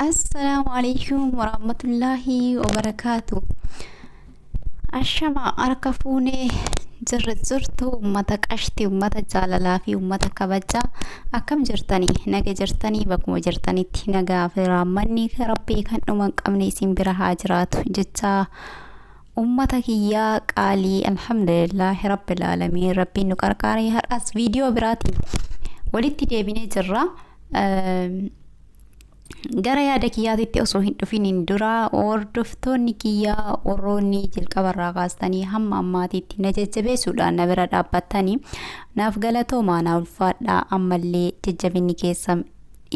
Assalaamu alaikum warahmatullaahi wabarakaatu. Ashama harka fuunee jirra jirtu uummata qashtii, uummata jaalalaa fi uummata kabajaa, akkam jirtanii? Naga jirtanii? Bakkuma jirtanitti nagaa fi raammanni rabbii kan dhuma hin qabne isin bira haa jiraatu jechaa, uummata kiyyaa qaalii, alhamdulillaahi rabbil aalamiin, rabbiin nu qarqaaree har'as viidiyoo biraatiin walitti deebinee jirra. Gara yaada kiyyaatitti osoo hin dhufiniin dura, hordoftoonni kiyyaa warroonni jalqabarraa kaastanii hamma ammaatitti na jajjabeessuudhaan na bira dhaabbattanii, naaf galatoomaa, na ulfaadhaa, ammallee jajjabinni keessan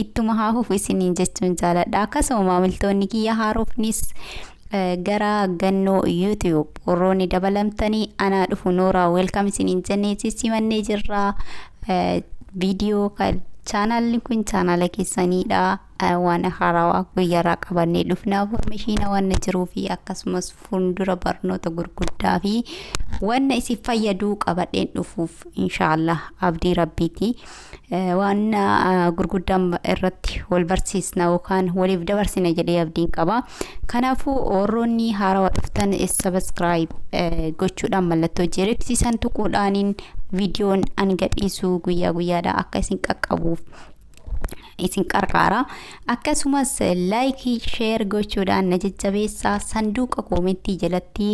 ittuma haa fufu isiniin jechuun jaaladha. Akkasuma maamiltoonni kiyya haarofnis gara gannoo YouTube warroonni dabalamtanii, anaa dhufu, nooraa, welcome isiniin jennee simannee jirra. Viidiyoo chaanaalli kun chaanaala keessaniidha. Waan haarawaa guyyaarraa qabannee dhufna, information waan jiruu fi akkasumas fuuldura barnoota gurguddaa fi wanna isin fayyaduu qabadheen dhufuuf inshaallah abdii rabbiiti. Waan gurguddaan irratti wal barsiisna yookaan waliif dabarsina jedhee abdiin qaba. Kanaafuu warroonni haarawaa dhuftan subscribe gochuudhaan, mallattoo jeeribsiisan tuquudhaaniin viidiyoon ani gadhiisu guyyaa guyyaadhaan akka isin qaqqabuuf isin qarqaara. Akkasumas like, share gochuudhaan na jajjabeessaa. Sanduuqa koomentii jalatti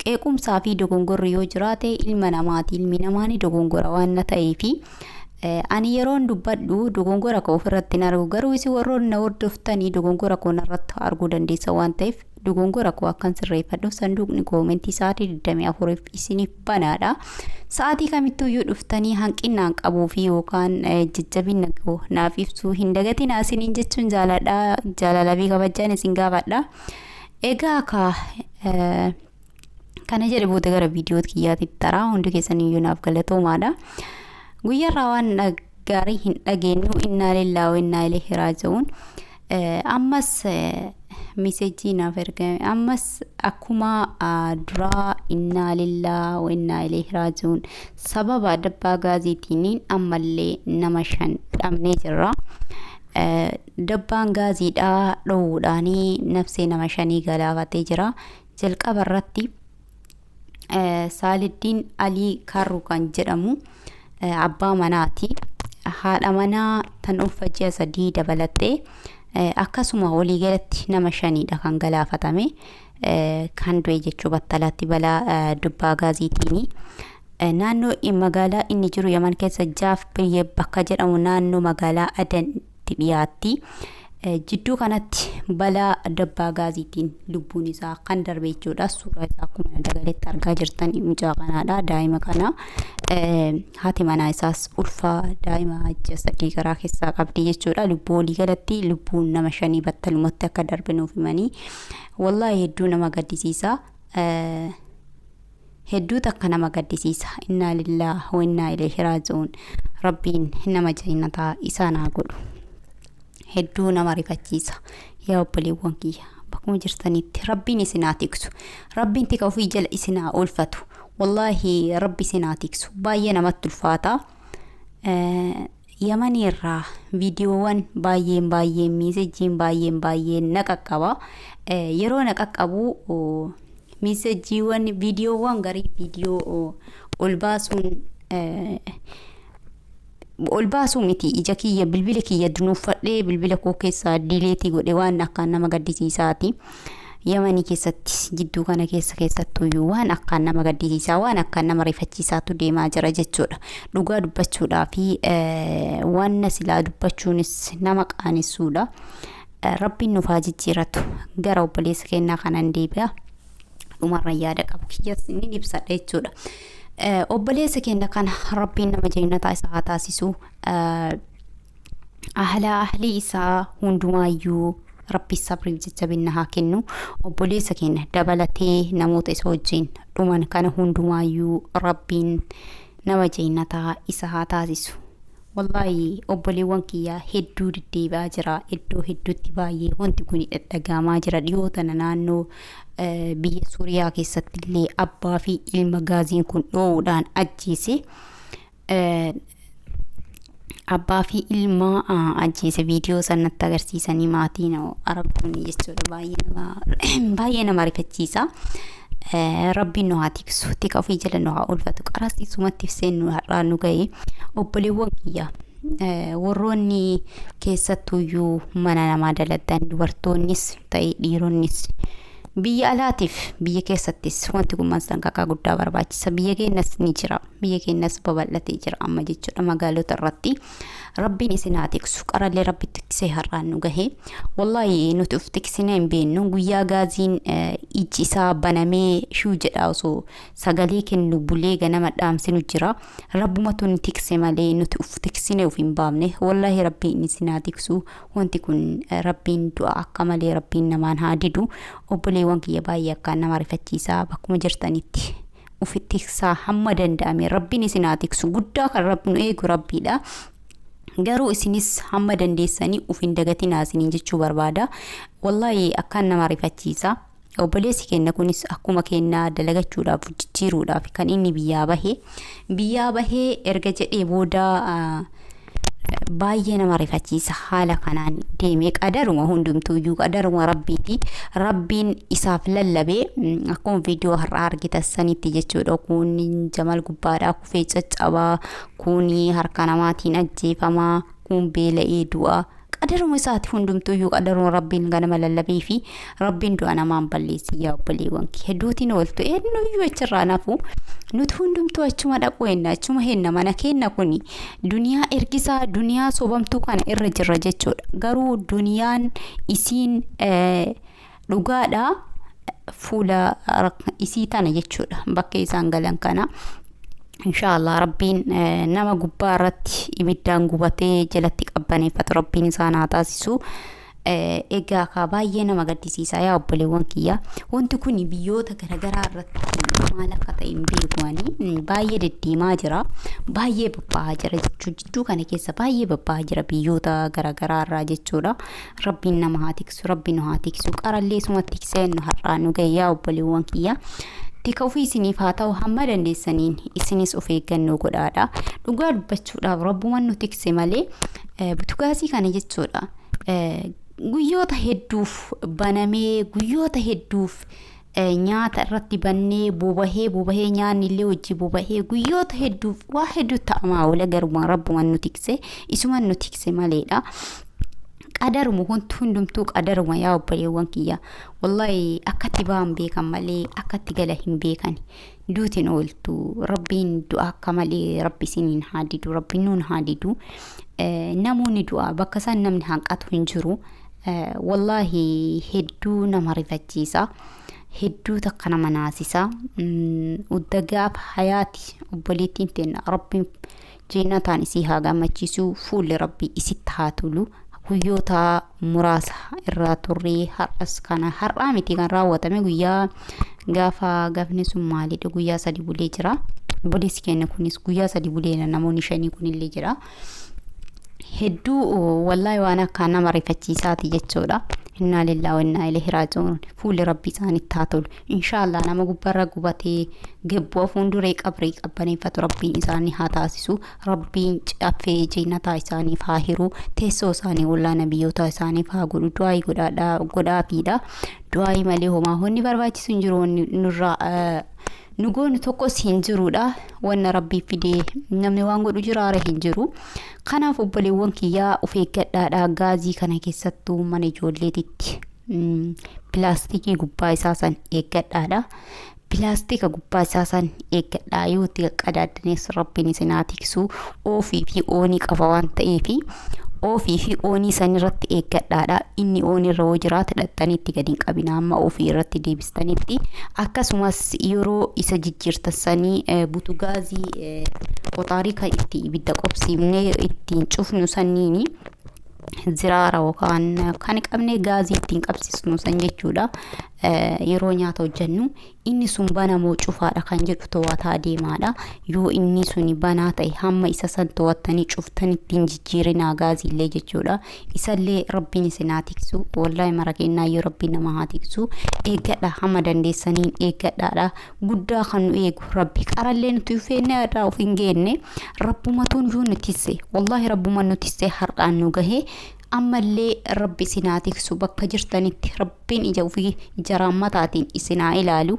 qeequmsaa fi dogongorri yoo jiraate, ilma namaati, ilmi namaa ni dogongora waan na ta'eefi, ani yeroon dubbadhu dogongora koo ofirratti hin argu, garuu isin warroonni na hordoftanii dogongora koo narratti arguu dandeessa waan ta'eef, dogongora koo akkan sirreeffadhu sanduuqni koomentii sa'aatii 24 isiniif banaadha. Sa'aatii kamittuyyuu dhuftanii hanqinaan qabuu fi yookaan jajjabina koo naaf ibsuu hin dagatinaa isiniin jechuun jaaladha. Jaalalaa fi kabajaan isin gaafadha. Egaa ka kana jedhe booda gara viidiyoo kiyyaatti taraa, hundi keessaniyyuu naaf galatoomaadha. Guyyaarraa waan gaarii hin dhageenyu, innaa lillaahi wa innaa ilaihi raaji'uun. Ammas message naaf ergame, ammas akkuma duraa, innaa lillaahi wa innaa ilaihi raaji'uun, sababa dabbaa gaaziitiin ammallee nama 5 dhabnee jirra. Dabbaan gaaziidhaa dhoowwuudhaanii nafsee nama 5 galaafatee jira. Jalqaba irratti Saaliddiin Alii Karru kan jedhamu abbaa manaati. Haadha manaa tan ulfa ji'a 3 dabalattee, akkasuma waliigalatti nama shaniidha kan galaafatame, kan du'e jechuu battalaatti balaa dubbaa gaaziitiini. Naannoo magaalaa inni jiru Yaman keessa Jaaf biyya bakka jedhamu, naannoo magaalaa Adanitti dhiyaatti. Jidduu kanatti balaa dabbaa gaaziitiin lubbuun isaa kan darbe jechuudha. Suuraa isaa akkuma dagaletti argaa jirtan mucaa kanaadha, daa'ima kana. Haati manaa isaas ulfaa daa'ima ji'a 3 garaa keessaa qabdi jechuudha. Lubbuu waliigalatti lubbuun nama 5 battalumatti akka darbe nuuf himanii. Wallaahi hedduu nama gaddisiisa. Hedduu takka nama gaddisiisa. Innaa lillaahi wa innaa ilayhi raaji'uun. Rabbiin nama jannataa isaan haa godhu. Hedduu nama rifachiisa. Yaa obboleewwan kiyya, bakkuma jirtanitti rabbiin isin haa tiksu. Rabbiin tika ofii jala isin haa oolfatu. Wallaahi rabbi isin haa tiksu. Baay'ee namatti ulfaata. Yamanii irraa viidiyoowwan baay'een baay'een, messageiin baay'een baay'een na qaqqaba. Yeroo na qaqqabu messageiiwwan, viidiyoowwan garii viidiyoo ol baasuun ol baasuu miti, ija kiyya bilbila kiyya dunuuffadhee bilbila koo keessaa delete godhe, waan akkaan nama gaddisiisaati. Yamanii keessatti jidduu kana keessa keessattuyyuu waan akkaan nama gaddisiisaa, waan akkaan nama rifachiisaatu deemaa jira jechuudha. Dhugaa dubbachuudhaa fi waan silaa dubbachuunis nama qaanessuudha. Rabbiin nuuf haa jijjiiratu. Gara obboleessa kennaa kanan deebi'a. Dhumarra yaada qabu kiyyas ni ibsadha jechuudha. Obboleessa keenya kana rabbiin nama jannataa isa haa taasisu. Ahla ahlii isaa hundumaayyuu rabbi sabriif jajjabina haa kennu. Obboleessa keenya dabalatee namoota isa wajjin dhuman kana hundumaayyuu rabbiin nama jannataa isa haa taasisu. Wallaahi obboleewwan kiyyaa, hedduu deddeebi'aa jira. Iddoo hedduutti baay'ee wanti kun dhadhagahamaa jira. Dhiyoo tana naannoo biyya Suuriyaa keessatti illee abbaa fi ilma gaaziin kun dhoowuudhaan ajjeese. Abbaa fi ilma ajjeese viidiyoo san natti agarsiisanii maatiin arguun jechuudha baay'ee nama rifachiisa. Rabbiin nu haa tiksu, tika ofii jala nu haa oolfatu, qaraas isumatti ibsee nu har'aa nu ga'e. Obboleewwan kiyya, warroonni keessattuyyuu mana namaa dalagan, dubartoonnis ta'e dhiironnis, biyya alaatiif biyya keessattis wanti kun masanqaqaa guddaa barbaachisa. Biyya keenyas ni jira, biyya keenyas babal'atee jira amma jechuudha magaalota irratti. Rabbiin isin haa tiksu, qarallee Rabbi tiksee har'aan nu gahe. Wallaahi nuti uf tiksinee hin beeknu. Guyyaa gaaziin ijji isaa banamee shuu jedha osoo sagalee kennu bulee ganama dhaamsinu jira. Rabbumatu nu tikse malee nuti uf tiksinee uf hin baafne. Wallaahi Rabbiin isin haa tiksu. Wanti kun Rabbiin du'a akka malee Rabbiin namaan haa didu. Obboleewwan kiyya, baay'ee akkaan nama rifachiisaa. Bakkuma jirtanitti ufi tiksaa hamma danda'ame. Rabbiin isin haa tiksu. Guddaa kan Rabbi nu eegu Rabbiidha. Garuu isinis hamma dandeessanii uf hin dagatinaa isiniin jechuu barbaada. Wallaahi akkaan nama rifachiisa. Obboleessi keenya kunis akkuma keenyaa dalagachuudhaaf, jijjiiruudhaaf kan inni biyyaa bahe. Biyyaa bahee erga jedhee booda baay'ee nama rifachiisa haala kanaan deemee. Qadaruma, hundumtuuyyuu qadaruma Rabbiiti. Rabbiin isaaf lallabee akkuma viidiyoo har'aa argitan sanitti jechuudha. Kun jamal gubbaadhaa kufee caccabaa, kun harka namaatiin ajjeefamaa, kun beela'ee du'a. Qadaruma isaati, hundumtuuyyuu qadaruma Rabbiin ganama lallabee fi Rabbiin du'a namaan balleessi. Yaa obboleewwan kee, hedduutiin ooltu, eenyuyyuu achirraa nafu, nuti hundumtuu achuma dhaquu henna, achuma henna. Mana keenna kuni duniyaa ergisaa, duniyaa sobamtuu kana irra jirra jechuudha. Garuu duniyaan isiin dhugaadha fuula isii tana jechuudha, bakka isaan galan kana. Inshaallah Rabbiin nama gubbaa irratti ibiddaan gubatee jalatti qabbaneeffatu Rabbiin isaan haa taasisu. Egaa kaa baay'ee nama gaddisiisa yaa obboleewwan kiyya. Wanti kun biyyoota garaagaraa irratti maal akka ta'e hin beeku ani. Baay'ee deddeemaa jira. Baay'ee babba'aa jira jechuudha. Jidduu kana keessa baay'ee babba'aa jira biyyoota garaagaraa irraa jechuudha. Rabbiin nama haa tiksu, Rabbiin nu haa tiksu. Qarallee isuma tiksee nu har'aa nu gahe yaa obboleewwan kiyya. Tika ofii isiniif haa ta'u, hamma dandeessaniin isinis of eeggannoo godhaadha. Dhugaa dubbachuudhaaf Rabbumaan nu tikse malee butugaasii kana jechuudha. Guyyoota hedduuf banamee, guyyoota hedduuf nyaata irratti bannee, bobahee bobahee, nyaanni illee hojii bobahee, guyyoota hedduuf waa hedduu ta'amaa oola. Garuma Rabbumaan nu tikse, isumaan nu tikse maleedha. Qadaruma, wanti hundumtuu qadaruma yaa obboleewwan kiyya. Wallaahi akkatti ba'an beekan malee akkatti gala hin beekan. Duutiin ooltu, Rabbiin du'a akka malee Rabbi isiniin haa didu, Rabbiin nuun haa didu. Namoonni du'a bakka isaan namni hanqatu hin jiru. Wallaahi hedduu nama rifachiisa. Hedduu takka nama naasisa. Udda gaaf hayaati obboleettiin teenna, Rabbiin jeennataan isii haa gammachiisu, fuulli Rabbii isitti haa tolu. Guyyoota muraasa irraa turree har'as kana, har'aa miti kan raawwatame, guyyaa gaafa gaafni sun maalidha, guyyaa 3 bulee jira. Obboleessi keenya kunis guyyaa 3 bulee, namoonni shanii kunillee jira. Hedduu wallaahi waan akka nama rifachiisaati jechuudha. Innaa lillaa wa innaa ilaihi raaji'uun. Fuulli Rabbii isaanitti haa tolu. Inshaallah nama gubbarra gubatee gebboo fuulduree qabrii qabbaneeffatu Rabbiin isaanii haa taasisu. Rabbiin caffee jeennataa isaaniif haa hiru. Teessoo isaanii ollaa nabiyyoota isaaniif haa godhu. Du'aayii godhaafiidha. Du'aayii malee homaa wanni barbaachisu hin jiru, wanni nurraa nu goonu tokkos hin jirudha. Wanna Rabbii fidee namni waan godhu jiraara hin jiru. Kanaaf obboleewwan kiyyaa, of eeggadhaadha. Gaazii kana keessattuu mana ijoolleetitti pilaastikii gubbaa isaa san eeggadhaadha. Pilaastika gubbaa isaa san eeggadhaa, yoo itti qaqqadaaddanis Rabbiin isin haa tiksu. Off fi on qaba waan ta'eefi off fi on san irratti eeggadhaadha. Inni on irra yoo jiraate dhaxxanii itti gadi hin qabina amma off irratti deebistanitti. Akkasumas yeroo isa jijjiirtan sanii butugaazii qoxaarii kan itti ibidda qobsiifnee ittiin cufnu sanniini ziraara yookaan kan qabnee gaazii ittiin qabsiisnu san jechuudha. Yeroo nyaata hojjennu inni sun banamoo cufaadha kan jedhu to'ataa deemaadha. Yoo inni sun banaa ta'e hamma isa san to'attanii cuftanii ittiin jijjiirinaa gaaziillee jechuudha. Isallee rabbiin isin haa tiksu. Wallaahi mara kennaa yoo rabbiin nama haa tiksu. Eeggadha hamma dandeessaniin eeggadhaadha. Guddaa kan nu eegu rabbi qarallee nuti feenne irraa of hin geenne rabbumatuun yoo nu tisse wallaahi rabbuma nu tisse har'aan nu gahee. Ammallee rabbi isin haa tiksu bakka jirtanitti rabbiin ija ofii ija raammataatiin isin haa ilaalu.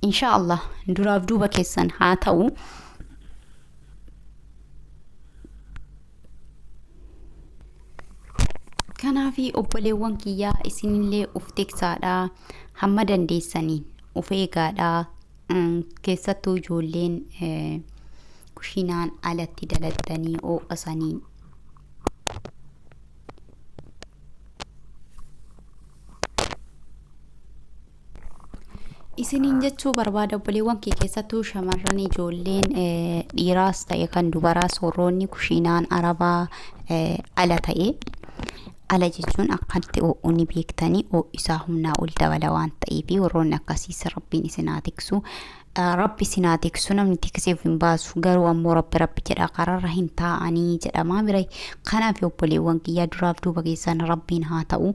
Insha Allah duraaf duuba keessan haa ta'u. Kanaafi obboleewwan kiyyaa isinillee of tiksaadha. Hamma dandeessaniin of eegaadha. Keessattuu ijoolleen kushiinaan alatti daladdanii ho'a saniin isiniin jechuu barbaada obboleewwan kee keessattuu shamarran ijoolleen dhiiraas ta'e kan dubaraas warroonni kushiinaan arabaa ala ta'e ala jechuun akkatti ho'u ni beektanii ho'isaa humnaa ol dabala waan ta'eef warroonni akkasiis rabbiin isin haa tiksu. Rabbi isin haa tiksu namni tikseef hin baasu garuu ammoo rabbi rabbi jedha kararra hin taa'anii jedhamaa bira. Kanaaf obboleewwan kiyyaa duraaf duuba keessan rabbiin haa ta'u.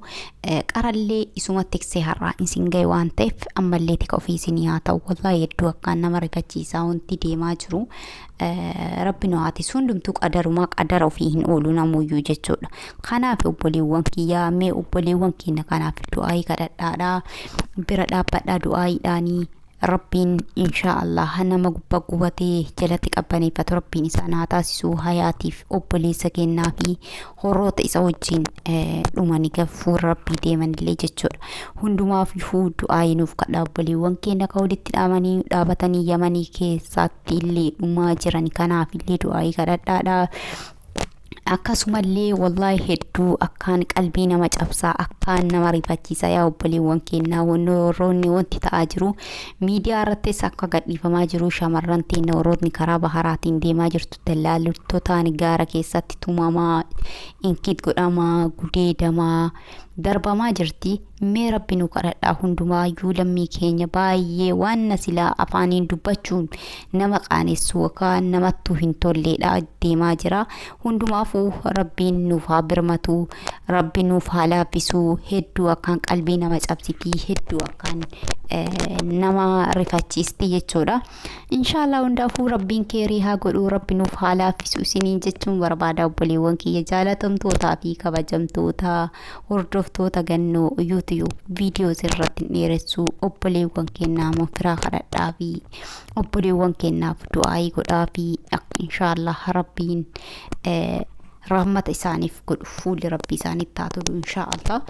Qarallee isuma tiksee har'aa isin gahe waan ta'eef ammallee tika ofii isinii haa ta'u. Wallaahi hedduu akkaan nama rifachiisaa wanti deemaa jiru. Rabbi nu haa tiksu hundumtuu qadarumaa qadara ofii hin oolu namuyyuu jechuudha. Kanaaf obboleewwan kiyyaa mee obboleewwan keenya kanaaf du'aayii kadhadhaadhaa bira dhaabbadhaa du'aayiidhaanii. Rabbiin insha Allah nama gubbaa gubatee jalatti qabbaneeffatu rabbiin isaan haa taasisu hayaatiif obboleessa kennaa fi horoota isa wajjin dhumanii fuula rabbii deemanillee jechuudha. Hundumaaf iyyuu du'aa nuuf kadhaa obboleewwan keenya kan walitti dhaamanii dhaabatanii yamanii keessatti illee dhumaa jiran kanaaf illee du'aa kadhadhaadha. Akkasumallee wallaahi hedduu akkaan qalbii nama cabsaa akkaan nama rifachiisa yaa obboleewwan keenyaa warroonni wanti ta'aa jiru miidiyaa irrattis akka gadhiifamaa jiru shamarran teenya warroonni karaa baharaatiin deemaa jirtu dallaaltootaan gaara keessatti tumamaa inkit godhamaa gudeedamaa darbamaa jirti. Mee rabbi nu kadhadhaa hundumaayyuu lammii keenya baay'ee waan na silaa afaaniin dubbachuun nama qaanessu yookaan namattuu hin tolleedha deemaa jira. Hundumaafuu rabbiin nuuf haa birmatu, rabbi nuuf haa laaffisu. Hedduu akkaan qalbii nama cabsitii, hedduu akkaan nama rifachiisti jechuudha. Inshaallah hundaafuu rabbiin keerii haa godhu, rabbi nuuf haa laaffisu isiniin jechuun barbaada obboleewwan kiyya jaalatamtootaa fi kabajamtoota hordoftoota gannoo YouTube viidiyoo irratti dheeressuu obboleewwan keenyaa firaa kadhadhaa fi obboleewwan keenyaaf du'aayii godhaa fi inshaallah rabbiin rahmata isaaniif godhu fuulli rabbii isaaniif taatu inshaallah.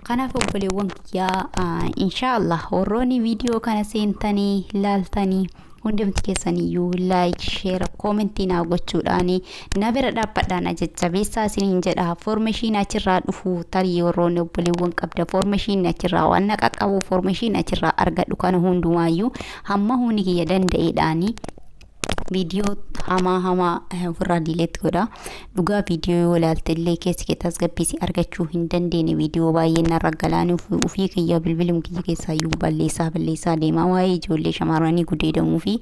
Kanaaf obboleewwan kiyyaa inshaallah warroonni viidiyoo kana seentanii ilaaltanii hundumti keessaniyyuu like share koomentii naa gochuudhaan na bira dhaabbadhaan jajjabeessaa isiniin jedha. Foormeeshiin achirraa dhufu tarii warroonni obboleewwan qabda foormeeshiin achirraa waan na qaqqabu foormeeshiin achirraa argadhu kana hundumaayyuu hamma humni kiyya danda'eedhaanii viidiyoo hamaa hamaa ofirraa diileetti godha. Dhugaa viidiyoo yoo ilaalte illee keessi kee tasgabbiisi argachuu hin dandeenye viidiyoo baay'een narra galaanii ofii kiyya bilbiluma kiyya keessaayyuu balleessaa balleessaa deemaa waa'ee ijoollee shamarranii gudeedamuu fi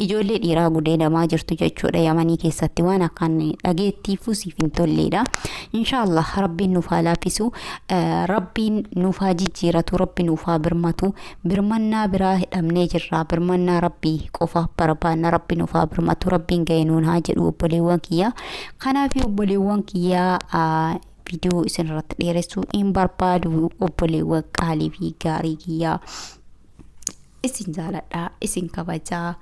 ijoollee dhiiraa gudeedamaa jirtu jechuudha yamanii keessatti waan akkaan dhageettiifuu siif hin tolleedha. Inshaallah rabbiin nuuf haa laaffisu, rabbiin nuuf haa jijjiiratu, rabbi nuuf haa birmatu. Birmannaa biraa hidhamnee jirra. Birmannaa rabbii qofa barbaanna rabbi nuuf haa birmatu rabbiin ga'e nuun haa jedhu obboleewwan kiyyaa. Kanaaf obboleewwan kiyyaa viidiyoo isin irratti dheeressuu hin barbaadu obboleewwan qaalii fi gaarii kiyyaa. Isin jaaladha, isin kabajaa.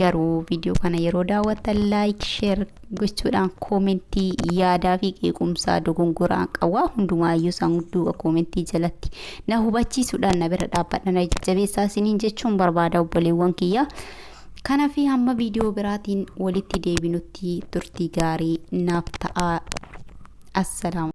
Garuu viidiyoo kana yeroo daawwattan like share gochuudhaan koomentii yaadaa fi qeequmsaa dogongoraan qawwaa hundumaayyuu isaan duuba koomentii jalatti na hubachiisuudhaan na bira dhaabbadha na jajjabeessaa isiniin jechuun barbaada obboleewwan kiyyaa. Kanaaf hamma viidiyoo biraatiin walitti deebinutti turtii gaarii naaf ta'a. Assalaamu.